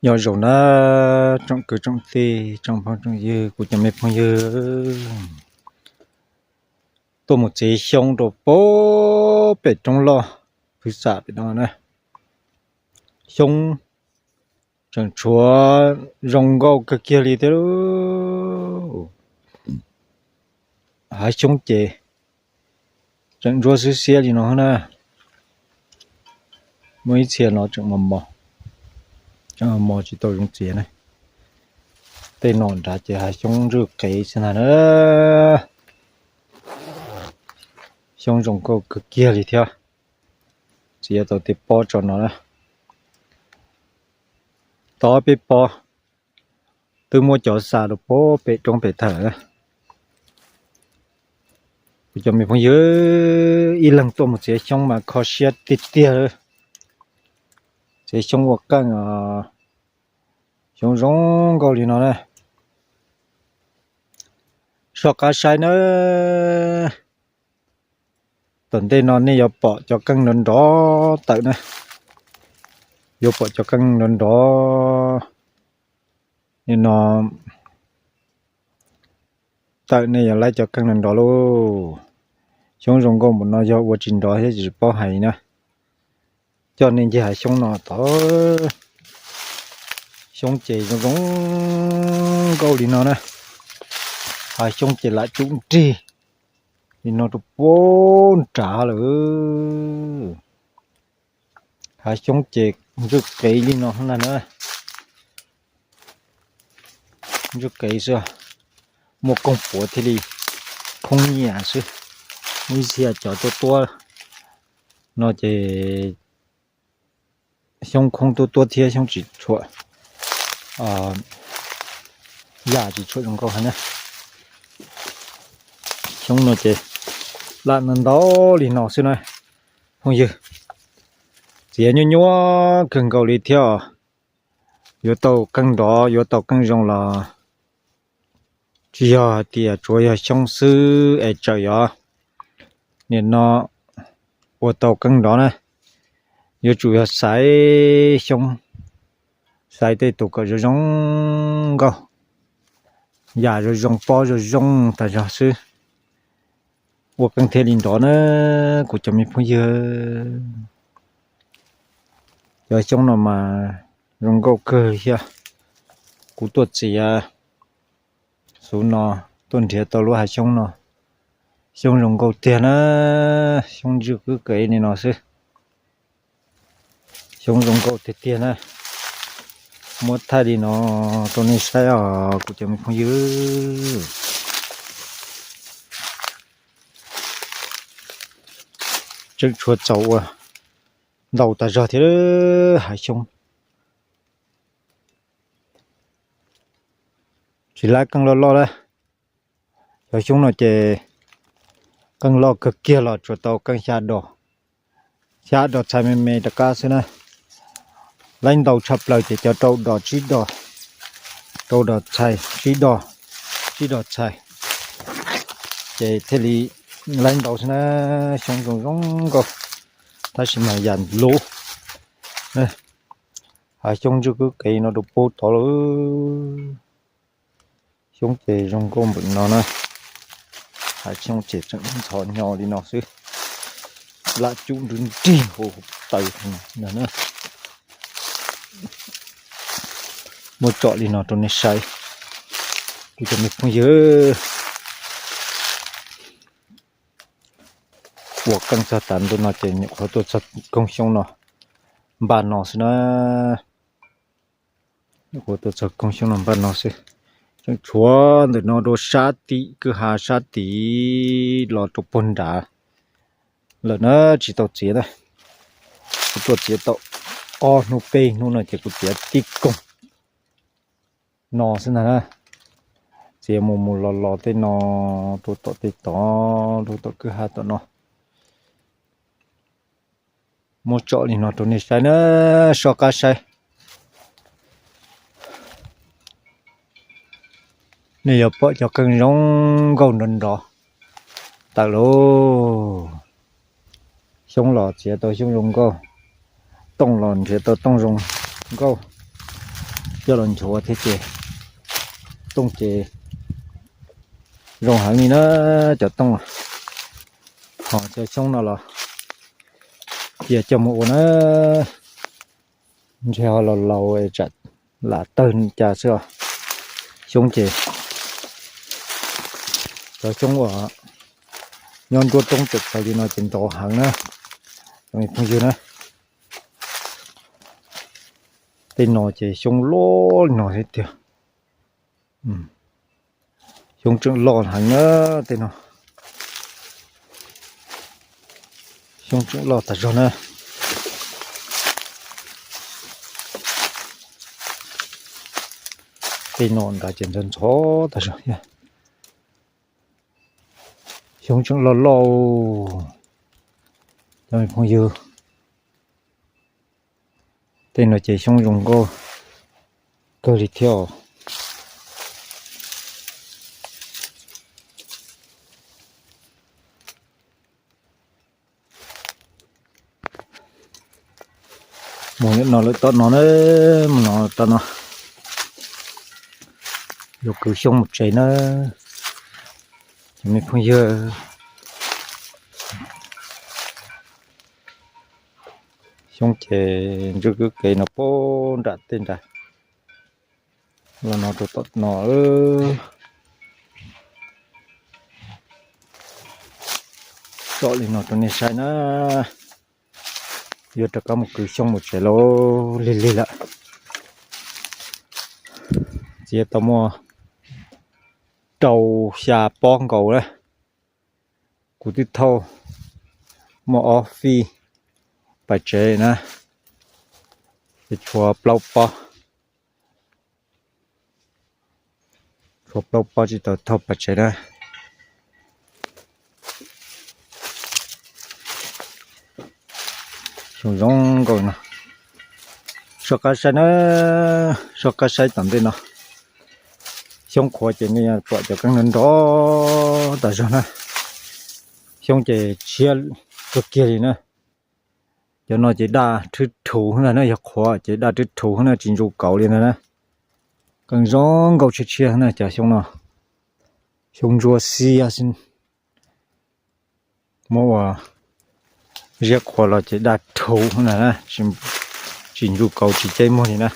Nyob zoo na, tsoom kwv tsoom tij, tsoom phooj tsoom ywg, kuv cov me phooj ywg, tuaj mus txiav xyoob rau pem, pem roob loj, pwv xam pem no na. Xyoob tseem tshuav zoo nkauj kawg kiag li thiab. Hav xyoob ces tseem ntsuab xwb xiab li no na. Muaj ib txhia no tseem mos mos, mos tsis tau zoo txiav na. Tej no nrad ces hav xyoob ntswj qev xwb ntag na. Xyoob zoo nkauj kawg kiag li thiab. Txiav tau tej pob tso no na. Tod peb pob twb muab cov xa rau pem roob pem tag lawm. Kuv cov me phooj ywg, ib leeg tuaj mus txiav xyoob mas kho siab tiag tiag. Txiav xyoob ua qeej, xyoob zoo nkauj li no na. Soj qab saib na. Tom ntej no nej yuav pom cov qeej nrov nrov tawm na. Yuav pom cov qeej nrov nrov. Nim no tawm nej yuav laib cov qeej nrov nrov lauj. Xyoob zoo nkauj npaum no yog ua tsis nrov thiab tsis paub hais na. Coj nej ncig hav xyoob no tod. Xyoob ces zoo zoo nkauj li no na. Hav xyoob ces lam tsum nrig li no rau pem nrad lawm. Hav xyoob ces ntswj qev li no na. Ntswj qev xwb, muaj kooj puav thiaj li khoob nyiaj xwb. Muaj ib txhia cov tuab tuab no ces xyoob khoob tuab tuab thiab xyoob tsis tshua, yam tsis tshua zoo nkauj heev na. Xyoob no ces lam ntau ntau li no xwb na. Phooj ywg, txiav nyuaj nyuaj kawg nkaus li thiab os. Yuav tau qeej nrov, yuav tau qeej zoo los tsis yog hais tias tsuas yog xyoob xwb es txawm yog nim no ua tau qeej nrov na, yuav tsum yog xaiv xyoob, xaiv tej tus kom zoo zoo nkauj, yam zoo zoo, pob zoo zoo tas zog xwb, ua qeej thiaj li nrov na, kuv cov me phooj ywg. Cov xyoob no mas zoo nkauj kawg thiab. Kuv tuaj txiav xub no, tuaj nrhiav tau lub hav xyoob no. Xyoob zoo nkauj tiag na, xyoob ntswj qwb qev li no xwb. Xyoob zoo nkauj tiag tiag na. Muab thaij li no rau nej saib os kuv cov me phooj ywg. Tseem tshuav txaus ua ntau tas zog thiab hav xyoob. Tsis laib qeej loj loj lawm. Cov xyoob no ces qeej loj kawg kiag los tsuas tau qeej xya dos, xya dos txhais me me rov qab xwb na. Laib ntau tshaj plaws ces cov rau dos tsib dos, rau dos txhais tsib dos, tsib dos txhais, ces thiaj li laib ntau xwb na. Xyoob zoo zoo nkauj, tab sis mas yam luv. Hav xyoob ntswj qwb qev no rau pem tod lawm. Xyoob ces zoo nkauj npaum no na. Hav xyoob ces tseem ntxhov nyo li no xwb. Lam cum nrwg nrig hauv taws na. Muab tsom li no rau nej saib, kuv cov me phooj ywg. Ua qeej txog tav ntuj no ces nyuam qhuav tuaj txog koog xyoob no npaj no xwb na. Nyuam qhuav tuaj txog koog xyoob no npaj no xwb. Tseem tshuav ntawm no rau sab tim kwj ha sab tid los rau puag nrad lawm na, tsis tau txiav na. Kuv tuaj txiav tau ob hnub peb hnub no ces kuv txiav tib koog no xwb ntag na. Txiav mus mus los los tej no, rau tom tej tod, rau tom kwj ha tom no. Muab tsom li no rau nej saib na, soj qab saib. Nej yuav pom cov qeej zoo nkauj nrov nrov tawm lauj. Xyoob los txiav tau xyoob zoo nkauj, tooj los nrhiav tau tooj zoo nkauj. coj los nchuav thiab ces tooj ces zoo heev li na, cov tooj. Ho cov xyoob no los cia coj mus ua na, ntshe ho los laus tsam lam tawg cas xwb os. Xyoob ces cov xyoob uas nyob nruab roob tawm plaws li no ces ntau heev na, cov me phooj ywg na. Tej no ces xyoob loj li no thiab tiag. Xyoob tseem loj heev na, tej no xyoob tseem loj tas zog na. Tej no nrad ces ntxhov ntxhov tas zog thiab. Xyoob tseem loj loj, cov me phooj ywg. Tej no ces xyoob zoo nkauj kawg li thiab os. Mus no lawm tom no na, mus no tom no. Yuav kwv xyoob mus tsev na, cov me phooj ywg. Xyoob ces ntsuj kwj kev no poob nram tej nrad. Los no rau tom no, tsom li no rau nej saib na. Yuav rov qab mus kwv xyoob mus tsev lauj, lig lig lawm. Txiav tau muaj rau xya pob nkaus na. Kuv twb thauj muaj ob fij pas tsev na, ces tshuav plaub pob. Tshuav plaub pob tsis tau thauj pas tsev na. Xyoob zoo nkauj no. Soj qab saib na, soj qab saib tom ntej no. Xyoob qhuav ces nej pom cov keeb nrov nrov tas zog na. Xyoob ces tshiab kawg kiag li na. Cov no ces daj rhwb rhuv na, yog qhuav ces daj rhwb rhuv na, tsis ntsu kauv li ntag na. Keeb zoo nkauj tshiab tshiab na cov xyoob no. Xyoob ntsuab xiab xwb. Muab ua ziab qhuav los ces daj rhuv na, tsis ntsu kauv tsis ceb muag li na.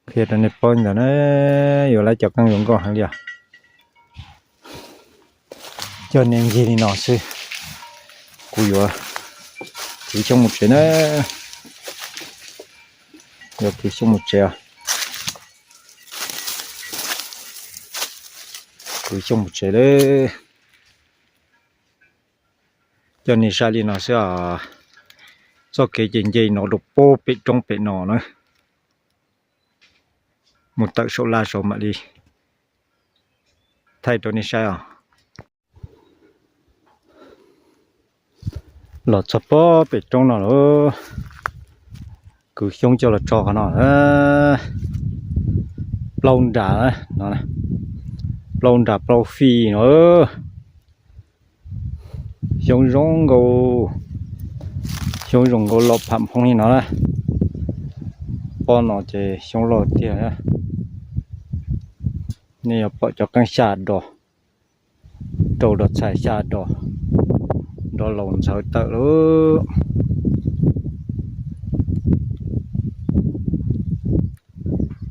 Qhia rau nej paub ntawd na, yuav lawv cov keeb zoo nkauj heev li os. Coj nej ncig li no xwb, kuv yuav kwv xyoob mus tsev na. Yuav kwv xyoob mus tsev os. Kwv xyoob mus tsev lawm. Coj nej saib li no xwb os. Txoj kev ces nce no rau pem roob pem no na. Mus tawm saum laj saud mam li thaij rau nej saib os. Los txog pem roob no lawm, kwv xyoob coj los tso qhov no. Plaub nra no, plaub nra plaub fij no. Xyoob zoo nkauj, xyoob zoo nkauj loj pham phoob li no na. Pob no ces xyoob loj tiag. Nej yuav pom cov qeej xya dos, rau dos txhais xya dos, nrov laus ntxhawv tawm lawm.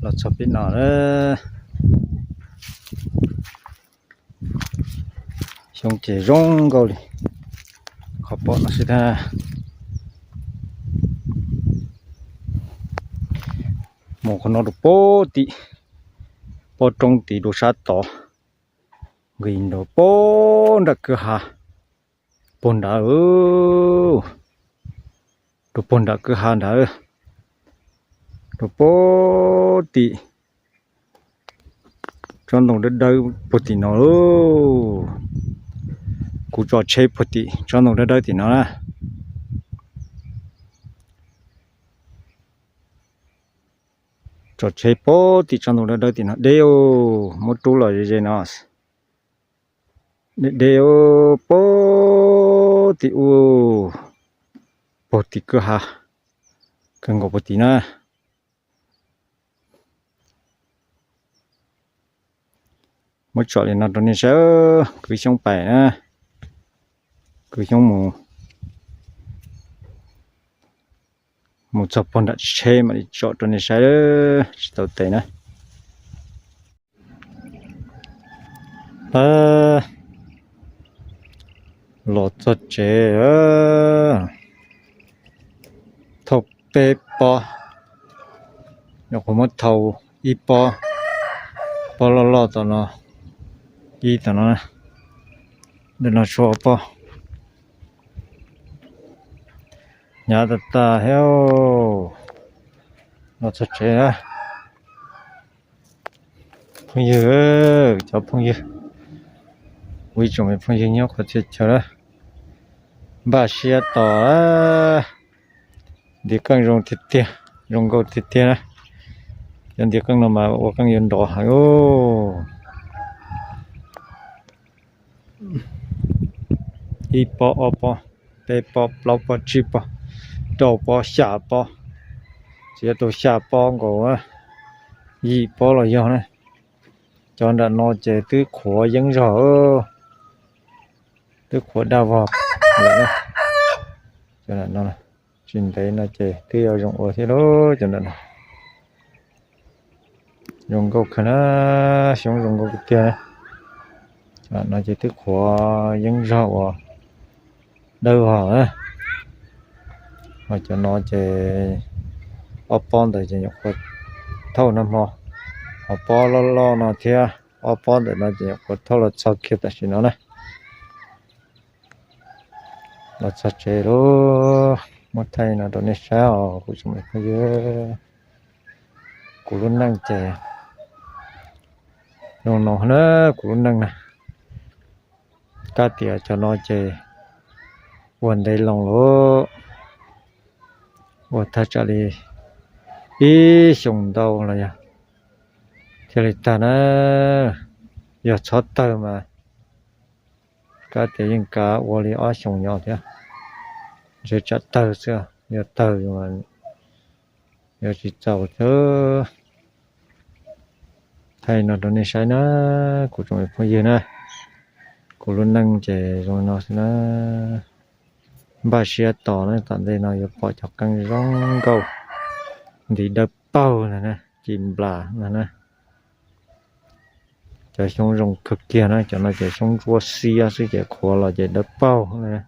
Los txog pem no lawm. Xyoob ces zoo nkauj li qhov pom no xwb tag. Mus qhov no rau pem tim pob roob tid rau sab tod, nqis nrad pem nram kwj ha puag nrad, rau puag nram kwj ha nrad, rau pem tim tsob ntoo dawb dawb puag tim no lauj. Kuv tso tsheb puag tim tsob ntoo dawb dawb tim no na. Tso tsheb puag tim tsob ntoo dawb dawb tim no deb, muab rub los ze ze no. Deb deb puag tim ub, puag tim kwj ha, kawg nkaus puag tim na. Muab tsom li no rau nej saib, kwv xyoob pais na, kwv xyoob mus, mus txog puag nram tsheb mam li tsom rau nej saib, tsis tau tes na. Los txog tsev, thauj peb pob, nyuam qhuav muab thau ib pob, pob loj loj tom no, ib tom no, ntawm no tshuav pob. Hnyav tas tas thiab, los txog tsev na. Phooj ywg, cov phooj ywg, ua ib tsoom me phooj ywg nyob qhov txhia chaw na, npaj siab tos, ntiv qeej zoo tiag tiag, zoo nkauj tiag tiag na. Cov ntiv qeej no mas ua qeej yuav nrov heev. Ib pob, ob pob, peb pob, plaub pob, tsib pob, rau pob, xya pob, txiav tau xya pob nkaus, yim pob los yog na. Cov nram no ces twb qhuav yeeb zog, twb qhuav daj vog lawm na. Cov nram no, tsis ntev no ces twb yuav zoo ua thiab lauj. Cov nram no zoo nkauj kawg na, xyoob zoo nkauj tiag tiag na. Cov nram no ces twb qhuav yeeb zog uas dawb vog na. Ho cov no ces ob pob ntawd ces nyuam qhuav thauj nag hmo, ho pob loj loj no thiab ob pob ntawm no ces nyuam qhuav thauj los txog kiag tam sim no na. Los txog tsev lawm, muab thaij no rau nej saib os kuv tsoom me phooj ywg. Kuv lub neej ces zoo no na, kuv lub neej na. Kab tias cov no ces ua ntev loo lawm, ua thaj tsam li ib xyoos ntau los yog thiaj li tag na. Yog txhob tawg mas kab tias yeej kav ua li ob xyoos nyob thiab, ntshe tsam tawg xwb, yog tawg yuav tsis txaus xwb. Thaij no rau nej saib na, kuv tsoom me phooj ywg na. Kuv lub neej ces zoo no xwb na. Npaj siab tos na, tom ntej no yuav pom cov qeej zoo nkauj, ntiv dawb paug ntag na, ci nplas ntag na. Cov xyoob zoo kawg kiag na, cov no ces xyoob ntsuab xiab xwb ces qhuav los ces dawb paug na.